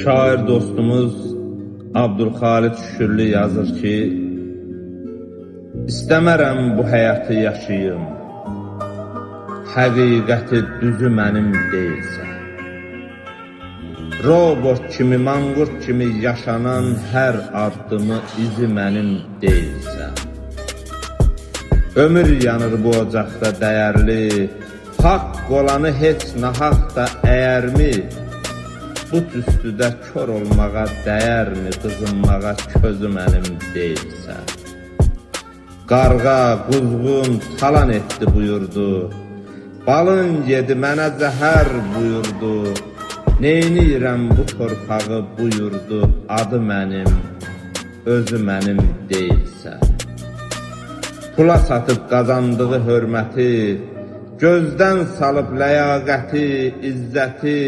Şair dostumuz Abdülxaliq Şükürlü yazır ki, İstəmərəm bu həyatı yaşayım, həqiqəti düzü mənim deyilsə. Robot kimi, manqurt kimi yaşanan hər addımı izi mənim deyilsə. Ömür yanır bu ocaqda dəyərli, haqq olanı heç nahaq da əyərmi? Bu tüstüdə kör olmağa dəyərmi, qızınmağa közü mənim deyilsə? Qarğa, quzğun talan etdi buyurdu. Balın yedi mənə zəhər buyurdu. Neynirəm bu torpağı buyurdu. Adı mənim, özü mənim deyilsə. Pula satıb qazandığı hörməti, gözdən salıb ləyaqəti, izzəti.